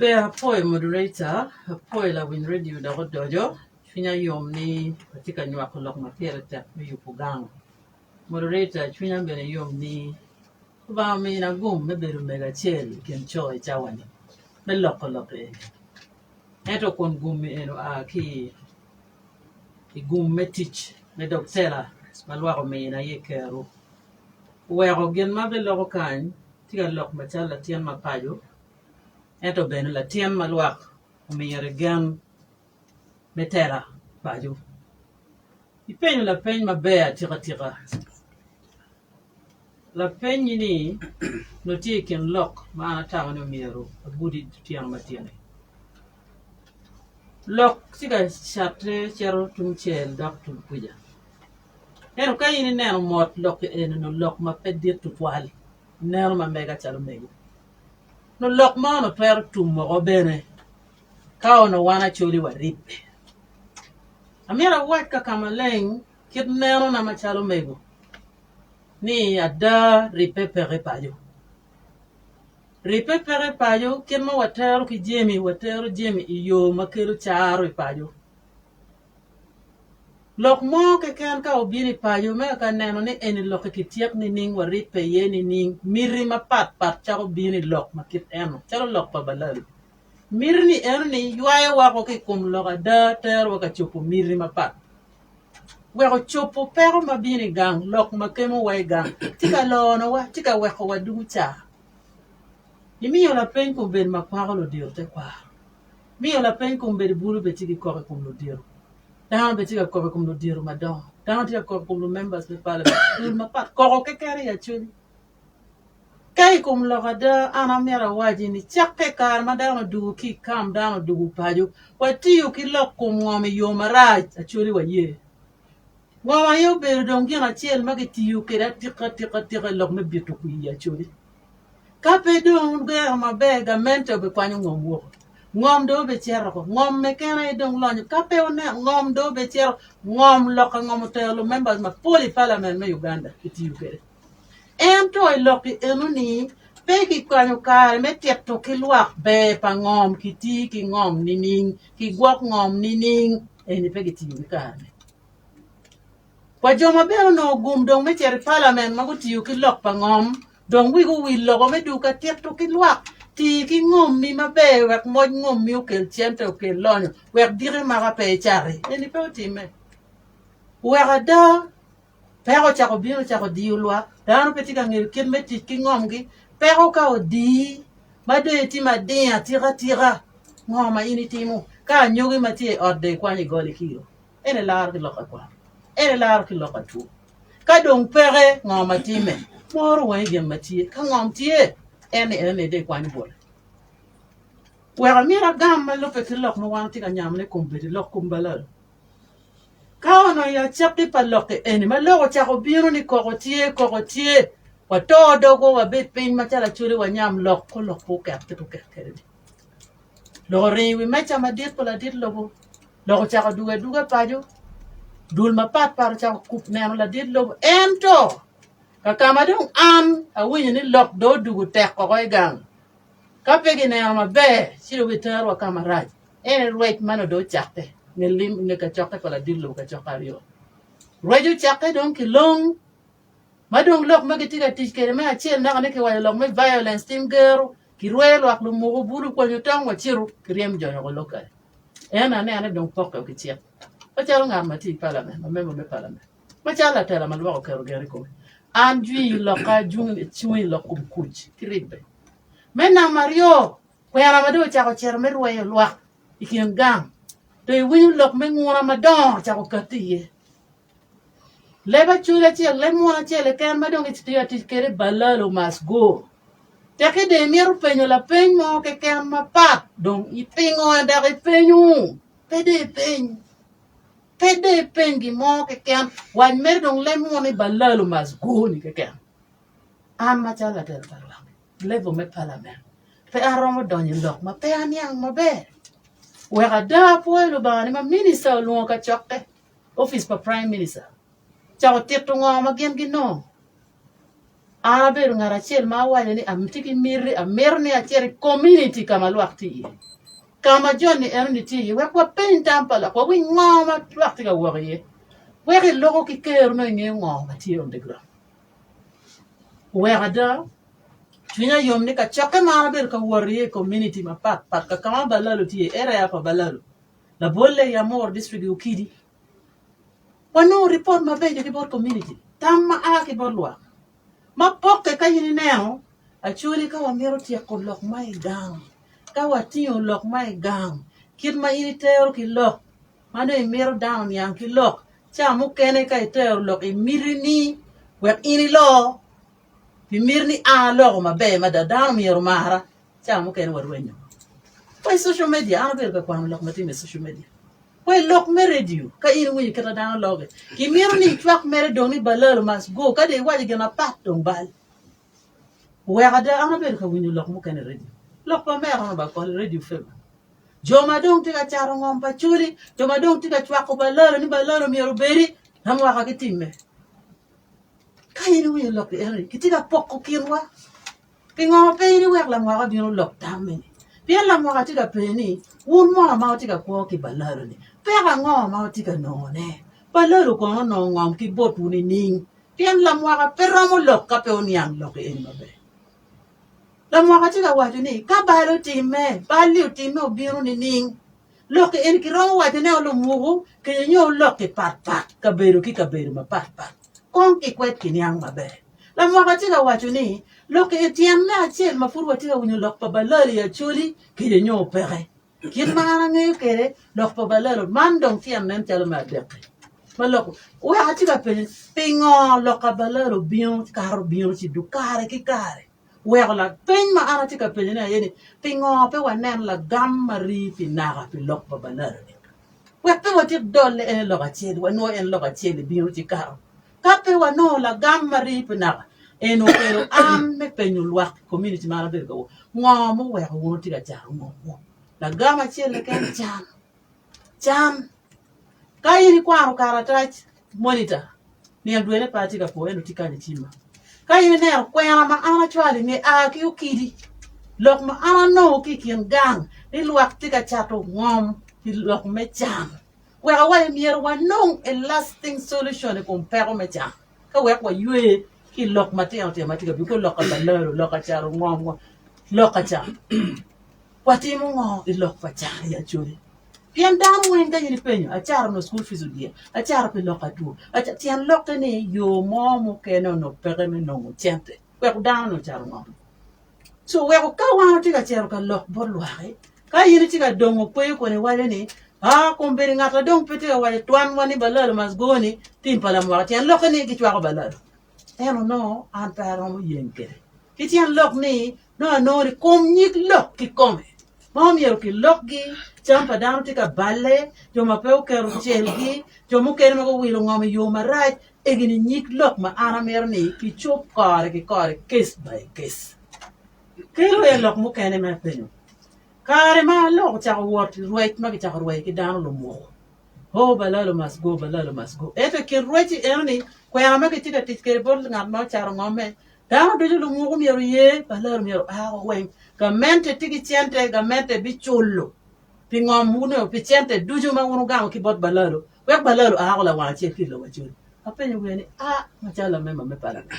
Ber apwoyo moderator, apwoyo lawiny radio dok odoco, cwinya yom ni atye ka nywako lok ma pire tek me yubo gang. Moderator cwinya bene yom ni Lubanga omina gum me bedo mego acel i kin co i cawa-ni me loko lok eni. Ento kun gum-mi eni oa ki i gum me tic me dog tela ma lwak omina iye kero oweko gin ma abiloko kany tye ka lok macalo latin ma paco ento bene latin ma lwak omyero gen me tela paco. Ipenyo lapeny maber atika tika lapennyi ni nongo tye i kin lok ma an atamo ni myero agudi otyeno ma tye-ni. Lok tye ka cate cito tung cel dok tung kwica ento ka in ineno mot lok eni onongo lok ma pe dit tutwal ineno ma mega calo mego nongo lok mo onongo twero tum woko bene ka onongo wan acholi waribbe. Amyero awac ka ka maleng kit nenona macalo mego ni ada ribbe peke paco. Ribbe peke paco kit ma watero ki jami watero jami i yo ma kelo caro i paco. Lok mo keken ka obino i paco me ka neno ni eni lok-ki kityek nining waribbe iye nining miti mapat pat cako bino i lok ma kit eno calo lok pa balalo. Miti ni enoni ywayo woko ki i kom lok ada terowa ka cobo miti mapat. Weko cobo peko ma bino i gang, lok ma kemowa i gang, tye ka lonowa, tye ka weko wadugo caa. Imiyo lapeny kombeddi ma kwako ludito tekwaro. Miyo lapeny kombeddi bulu bene tye ki kok i kom ludito. Dano bene tye ka kok i kom ludito madongo. Dano tye ka kok i kom lumembers me palament, dul mapat, koko keken i Acholi. Ka i kom lok ada, an amito awaci ni cakke i kare ma dano odwogo ki i kam, dano odwogo paco, watiyo ki lok kom ngom i yo marac, Acholi waye. Ngom aye obedo dong gin acel ma kitiyo kwede atika atika atika i lok me bito kwir i Acholi. Ka pe dong wugero maber, gamente obikwanyo ngom woko. Ngom dong obicito woko. Ngom keken aye dong lonyo. Ka pe wuneno, ngom dong obicito. Ngom, lok ka ngom otero lumembers mapol i palament me Uganda kitiyo kwede. Ento i lok-ki enoni, pe kikwanyo kare me tito ki lwak ber pa ngom, kiti ki ngom nining, kigwok ngom nining, eni pe kitiyo ki kare-ni. Wa jo ma bene onongo gum dong me cito i palament ma gutiyo ki lok pa ngom dong wigi owil loko me dwogo ka tito ki lwak ti ki ngommi maber wek moc ngommi okel cente okel lonyo wek diki maka pe icati. Eni pe otimme. Wek ada Peko ocako bino ocako diyo lwak, dano pe tye ka ngeyo kit me tic ki ngomgi. Peko ka odiyi ma dong itye mading atika tika, ngo ma in itimo? Ka anyogi ma tye i ot dong ikwanyo igolo i kilo, en ilaro ki lok akwan, en ilaro ki lok atwo. Ka dong peke, ngo ma timme? Moro wangi gin ma tye. Ka ngom tye, en ni enoni dong ikwanyo bote. Wek amyero agam ma lubbe ki lok ma wan watye ka nyamone kombeddi, lok kom balalo. Ka onongo i acakki pa lok-ki eni ma lok ocako bino ni koko tye, koko tye, wato dogwa wabed piny macalo acholi wanyam lok ko lok pe oket kit oket kwede-ni. Lok oringo i wi meja madit pa ladit lobo, lok ocako dugo aduga paco, dul mapat pat ocako neno ladit lobo ento kakama dong an awinyo ni lok dong odugo tek woko i gang ka pe gineno maber ci dong giterowa ka marac. En aye rwec ma nongo dong ocakke nge lim nge kacokke pa ladit lobo kacokke aryo. Rwec ocakke dong kilong ma dong lok ma gitye ka tic kwede me acel naka ni kiwaco lok me violence tim gero kirweyo lwak lumuku bulu kwanyo tong wacito kiryem jonyo woko locally. En aneno ni dong pokke ki cik macalo ngat ma tye i palament ma member me palament macalo latela ma lwak oketo gen i kome an jwi lokka cung i lok kom kuc ki ribbe. Me namba aryo Kwena ma dong ocako cito me rweyo lwak i kin gang, dong iwinyo lok me nguna madongo ocako katti iye. Leb acoli acel, leb munu acel keken ma dong itye ka tic kwede balalo must go. Tekki dong imito penyo lapeny mo keken mapat dong ipingo dok ipenyo? Pe dong ipeny, pe dong ipeny gin mo keken wac mere dong leb munu ni balalo must go ni keken. An macalo latela pa lwak. level me palament pe aromo donyo i lok ma pe aniang maber wek ada apwoyo Lubanga ni ma minista olwongo kacokke opic pa prime minister ocako tito ngo ma gin ginongo. An abedo ngat acel ma awaco ni atye ki miti, amito ni acit i komuniti ka ma lwak tye iye, ka ma joni enoni tye iye wek wapeny tam pa lwak, wawiny ngo ma lwak tye ka wok iye, wek iloko ki kero nongo ingeyo ngo ma tye on the ground. Wek ada cwinya yom ni kacokke ma an abedo ka wot iye i komuniti mapat pat ka ka ma Balalo tye iye, area pa Balalo, labolle i Amuru district i Okidi, Wanongo ripot mabeco ki bot komuniti, tam ma a ki bot lwak, ma pokke ka in ineno Acholi ka wamito tyeko lok ma i gang, ka watingo lok ma i gang, kit ma in itero ki lok ma dong imito dano oniang ki lok, ca mukene ka itero lok i miti ni wek in ilo, pi miti ni an aloko maber mada dano myero omara, ca mukene warwenyo. Wa i social media, an abedo ka kwano lok ma timme i social media. Wa i lok me redio, ka in iwinyo kit ma dano lokke, kimito ni icwak mere dong ni balalo must go, ka dong iwaco gin mapat dong bal. Wek ada an abedo ka winyo lok mukene i redio, lok pa mera onongo ba kol i redio fema. Jo ma dong tye ka cato ngom pa coli, jo ma dong tye ka cwako balalo ni balalo myero obedi, na mwaka gitimme. Ka in iwinyo lok eno-ni, kitye ka poko kinwa. Pingo pe in iwek lamwaka obin olok tamme-ni? Pien lamwaka tye ka penyo ni, 'Wun mono ma wutye ka kwo ki balalo-ni, peko ango ma wutye ka nongone? Balalo kono onongo ngom ki botwu nining? Pien lamwaka pe romo lok ka pe oniang lok eni maber. Lamwaka tye ka waco ni, 'Ka bal otimme, bal-li otimme obino nining? Lok eni kiromo wacone olumuku kenyo nyo olok-ki patpat kabedo ki kabedo mapatpat. Kong kikwed kiniang maber. Lamwaka tye ka waco ni, lok i tyen me acel ma pud watye ka winyo lok pa Balalo i Acholi kenyo nyo peke. Kit ma an angeyo kwede, lok pa Balalo man dong tyen nen calo me adek-ki ma lok weko atye ka penyo ni, pingo lok pa Balalo bino kato bino ci duk kare ki kare? Weko lapeny ma an atye ka penyone aye ni, pingo pe wanen lagam ma rii pi naka pi lok pa Balalo-ni? Wek pe watik dolle en i lok acel, wanwo en lok acel-li bino ci kato. Ka pe wanongo lagam ma rii pi naka, en okelo an me penyo lwak i komuniti ma an abedo ka wok, ngo muweko wun wutye ka cato ngomwu? Lagam acel keken, can. Can. Ka in ikwano karatac monitor, nino dwene pe atye ka po ento tye kany i cimma. Ka in ineno kwena ma an acwalo i nge a ki okidi, lok ma an anongo ki i kin gang ni lwak tye ka cato ngom pi lok me can. Wek awaci myero wanong a lasting solution i kom peko me can ka wek waywe ki i lok matino tino ma tye ka bino ki lok pa balalo, lok ka cato ngom, lok ka can. Watimo ngo i lok pa can i Acholi? Pien dano weng ka in ipenyo, acato nongo school fees odyer, acato pi lok atwo, tyen lokke ni yo mo mukene onongo peke me nongo cente weko dano onongo cato ngom. Co weko ka wan watye ka cito ka lok bot lwaki, ka in itye ka dongo kweyo kun iwaco ni aa kombeddi ngat a dong pe tye ka waco twanwa ni balalo must go ni tim pa lamwaka tyen lokke ni gicwako balalo. Ento nongo an pe aromo yeng kwede. Ki tyen lok ni Nongo anongo ni kom nyig lok kikome ma omyero kilokgi, cam pa dano tye ka balle, jo ma pe oketo celgi, jo mukene ma guwilo ngom i yo marac, egi-ni nyig lok ma an amito ni kicob kore ki kore, case by case. Kelo aye lok mukene me apenyo. Kare ma lok ocako wot i rwec ma kicako rweyo ki dano lumuku, oh balalo must go, balalo must go. Ento i kin rwec-ci eno-ni, kwena ma kitye ka tic kwede bot ngat ma ocato ngomme, Dano ducu lungwuku myero oye, balalo myero oa woko weng. Gamente tye ki cente, gamente biculo pi ngom wu nyo pi cente ducu ma wun wugamo ki bot balalo, wek balalo oa woko lawang acel ki i lobo acel. Apenyo wiye ni, A, macalo lamemba me palament,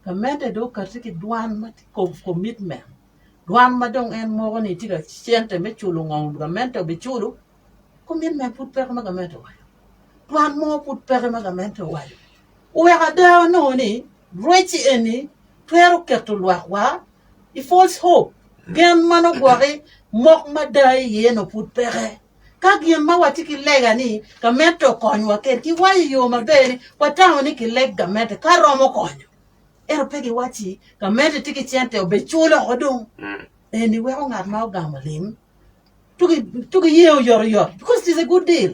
gamente dong okati ki dwan ma tye commitment, dwan ma dong en moko ni tye ka cente me culo ngom gamente obiculo, commitment pud peke ma gamente owaco, dwan mo pud peke ma gamente owaco. Oweko ada wanongo ni rwec eni twero keto lwakwa i false hope, gen ma nongo gwoki mok mada iye nongo pud peke. Ka gin ma watye ki lega ni gamente okonywa kwede kiwaco i yo maber ni watamo ni kileg gamente ka romo konyo ento pe giwacci gamente tye ki cente obeculo oko dong eni weko ngat ma ogamo lim tuki ye oyotoyot because it is a good deal.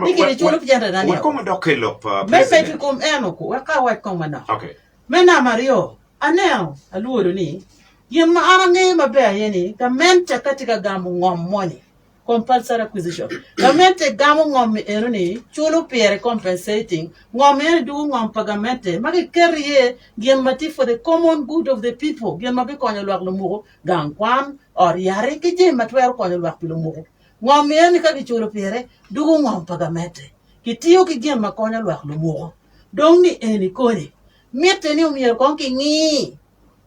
Ni kine culo pi cente na ni. Wek kong wadok ki lok pa Me medo i president. kom eno ku, wek ka awac kong manok. Okay. Me namba aryo, aneno, alwodo ni, gin ma an angeyo maber aye ni, gamente ka tye ka gamo ngom moni, Compulsory acquisition. Gamente gamo ngom-mi eno-ni, culo pire, compensating, ngom eno-ni dwogo ngom pa gamente ma giketo iye gin ma tye for the common good of the people, gin ma bikonyo lwak lumuku, gang kwan, ot yat ki jami ma twero konyo lwak pi lumuku. Ngom eno-ni ka giculo pire, dwogo ngom pa gamente. Kitiyo ki gin ma konyo lwak lumuku. Dong ni eni koni, mitte ni omyero kong kingi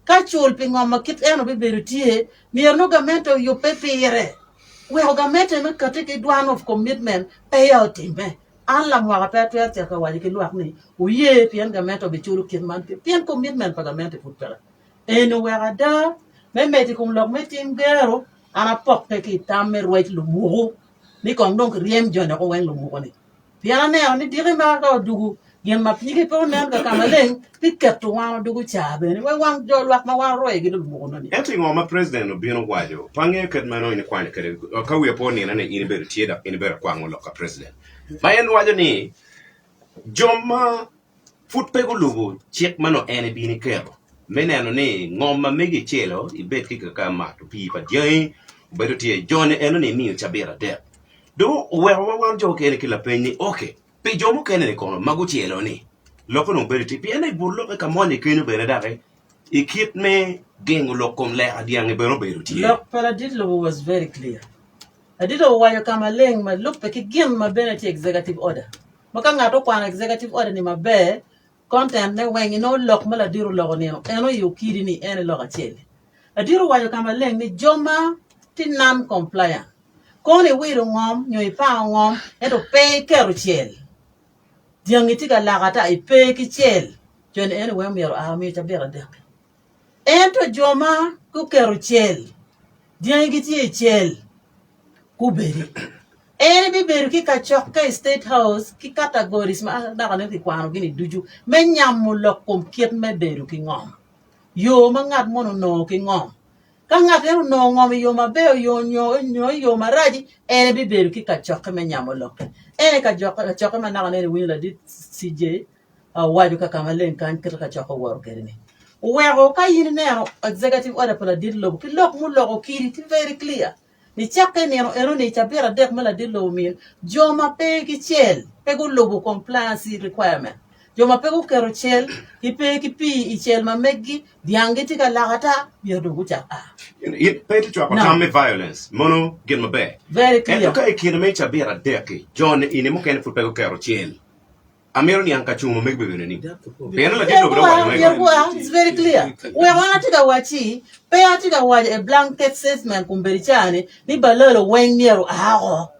Ka cul pi ngom ma kit eno bibedo tye, myero nongo gamente oyubbe pire. Weko gamente me kati ki dwan of commitment peya otimme. An lamwaka pe atwero cito ka waco ki lwak ni wuye pien gamente obiculo kit man pien commitment pa gamente pud peke. Eni oweko ada me medo i kom lok me tim gero, an apokke ki i tam me rwec lumuku ni kong dong kiryem joni woko weng lumuku-ni. Pien aneno ni diki ma ka odugu gin ma nyige pe onen ka ka maleng, biketo wan odugu ca bene wek wang jo lwak ma wan orweyogi dong lumuko nongo. Ento i ngo ma president obino waco? Pe angeyo kit meno in ikwanyo kwede. Ka wiya pe onine ni in ibedo tye dok in ibedo kwango lok ka president. Ma en waco ni jo ma pud pe gulubo cik ma nongo en ebino iketo me neno ni ngom ma megi icelo ibed ki ka mato pii pa dyangi obedo tye joni eno-ni imiyo cabit adek. Dong oweko wa wan jo mukene ki lapeny ni, Ok, pi jo mukene-ni kono ma gucelo-ni, lokke onongo bedo tye? Pien i but lokke ka moni kenyo bene doki i kit me gengo lok kom leka dyangi bene obedo tye. Lok pa ladit lobo was very clear. Ladit lobo owaco ka maleng ma lubbe ki gin ma bene tye executive order. Ma ka ngat okwano executive order ni maber, content ne weng inongo lok ma ladit oloko nino eno i okidi ni en aye lok acel-li. Ladit owaco ka maleng ni jo ma tye non compliant Kono iwilo ngom nyo ipango ngom ento pe iketo cel. Dyangi tye ka lak ata ipe ki cel, joni eni weng myero oa omiyo cabit adek-ki. Ento jo ma guketo cel, dyangi gitye i cel, gubedi. En bibedo ki kacokke i State House ki categories ma dok aneno kikwanogi-ni ducu me nyamo lok kom kit me bedo ki ngom, yo ma ngat moni onongo ki ngom. Ka ngat eno onongo ngom i yo maber nyo i yo marac, en bibedo ki kacokke me nyamo lokke. En aye kacokke ma naka nene iwinyo ladit CJ owaco ka ka maleng kany kit ma kacokke owoto kwede-ni. Oweko ka in ineno executive order pa ladit lobo ki lok muloko kidi tye very clear. Nicakke i nino enoni i cabit adek ma ladit lobo omiyo, jo ma pe ki cel pe gulubo compliance requirement, jo ma pe guketo cel gipe ki pii i cel ma meggi, dyanggi tye ka lak ata, myero dong gucak a. In pe itye cwako tam me violence, mono gin maber. Very clear. Ento ka i kine me cabit adek-ki, jo-ni ini mukene pud pe guketo cel. Amito niang ka cung ma megi bibedo ni. Pien ladit lobo dong owaco mege. It's very clear. Weko an atye ka wacci, pe atye ka waco a blanket statement kombeddi ca-ni ni balalo weng myero oa oko.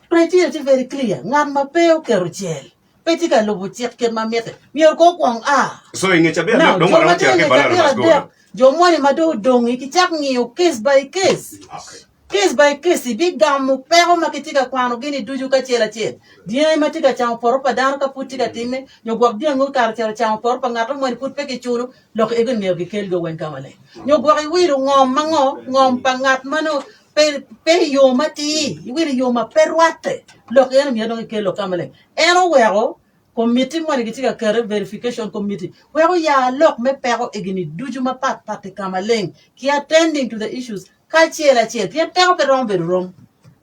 Criteria tye very clear, ngat ma pe oketo cel, pe tye ka lubo cik kit ma mitte, myero kong okwong a. So i nge cabit Now, adek dong jo ma waromo tye cito i ki nge balalo cabit must go. adek, jo moni ma dong odongi kicak ngiyo case by case. Okay. Case by case ibigamo peko ma kitye ka kwanogi-ni ducu kacel acel. Dyangi ma tye ka camo poto pa dano ka pud tye ka timme, nyo gwok dyangi okato ocito ocamo poto pa ngat moni pud pe kiculo, lok ego-ni myero gikelgi weng ka maleng. Nyo gwok iwilo ngom ma ngo? Ngom pa ngat ma nongo pe, pe i yo matir, iwilo i yo ma pe rwatte, lok eno myero dong gikel lok ka maleng. En oweko komitti moni gitye ka kete, verification committee, wek oya lok me peko egi-ni ducu mapat pat-ti ka maleng ki attending to the issues kacel acel pien peko pe romo bedo rom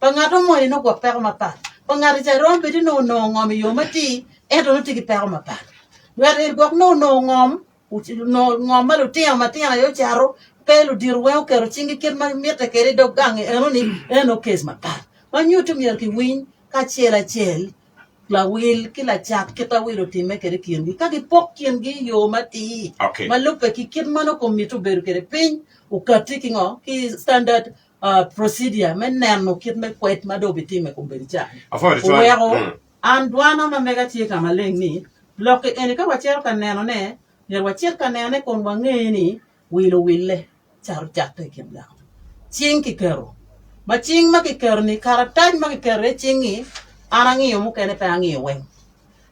pa ngat moni nongo gwok peko mapat pa ngat ca romo bed ni nongo onongo ngom i yo matir ento nongo tye ki peko mapat ngat eni gwok nongo onongo ngom onongo ngom ma lutino matino aye ocato pe ludito weng oketo cinggi kit ma mitte kwede i dog gangi enoni en nongo case mapat ma nyuto myero kiwiny kacel acel lawil ki lacat kit ma wil otimme kwede i kingi ka gipok kingi i yo matir Okay. ma lubbe ki kit ma nongo komiti obedo kwede piny okatti ki ngo ki standard procedure me neno kit me kwed ma dong obitime kombeddi ca Apwoyo tutwal. oweko Mm. an dwana ma mega tye ka maleng ni lok eni ka wacito ka nenone myero wacit ka nenone kun wange ni wilo wille cato catte i kin dano. Cing kiketo ma cing ma kiketo ni karatac ma kiketo iye cing-ngi an angiyo mukene pe angiyo weng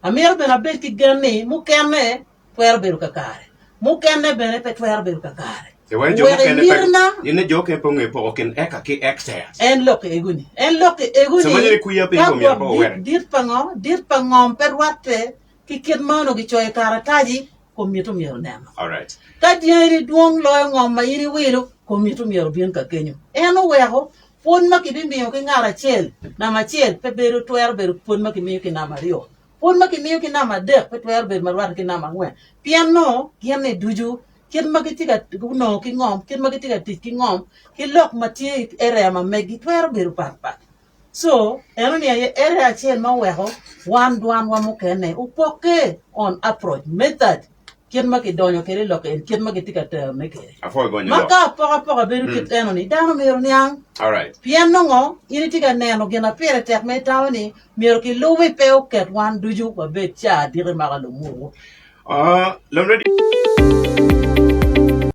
amito bene abed ki gen ni mukene twero bedo kakare, mukene bene pe twero bedo kakare. Wek jo Wek mukene pe imitina in jo mukene pe ongeyo poko kin eka ki hectares. en lok ego-ni. En lok ego-ni Sama nyeri kwiya piny ka ko myero gwok pe dit, oweke. dit pa ngo, dit pa ngom pe rwatte ki kit ma onongo gicoyo i karataci, komiti myero oneno. Alright. Ka dyani dwong loyo ngom ma in iwilo, komiti myero obin ka kenyo. En oweko. Pwony ma kibimiyo ki ngat acel namba acel pe bedo twero bedo pwony ma kimiyo ki namba aryo. Pwony ma kimiyo ki namba adek pe twero bedo ma rwatte ki namba angwen. Pien nongo gin-ni ducu kit ma gitye ka nongo ki ngom, kit ma gitye ka tic ki ngom, ki lok ma tye i area ma megi twero bedo patpat. So, enoni aye area acel ma oweko wan dwanwa mukene opokke on approach, method, kit ma kidonyo kwede i lok eni, kit ma gitye ka terone kwede. Apwoyo gonyo Ma lok. ka apokapoka bedo kit enoni, dano myero oniang. Alright. Pien nongo in itye ka neno gin ma pire tek ma itamo ni myero kilubi pe oket wan ducu wabed ca adiki maka lumuku. Ah, Lom Radio.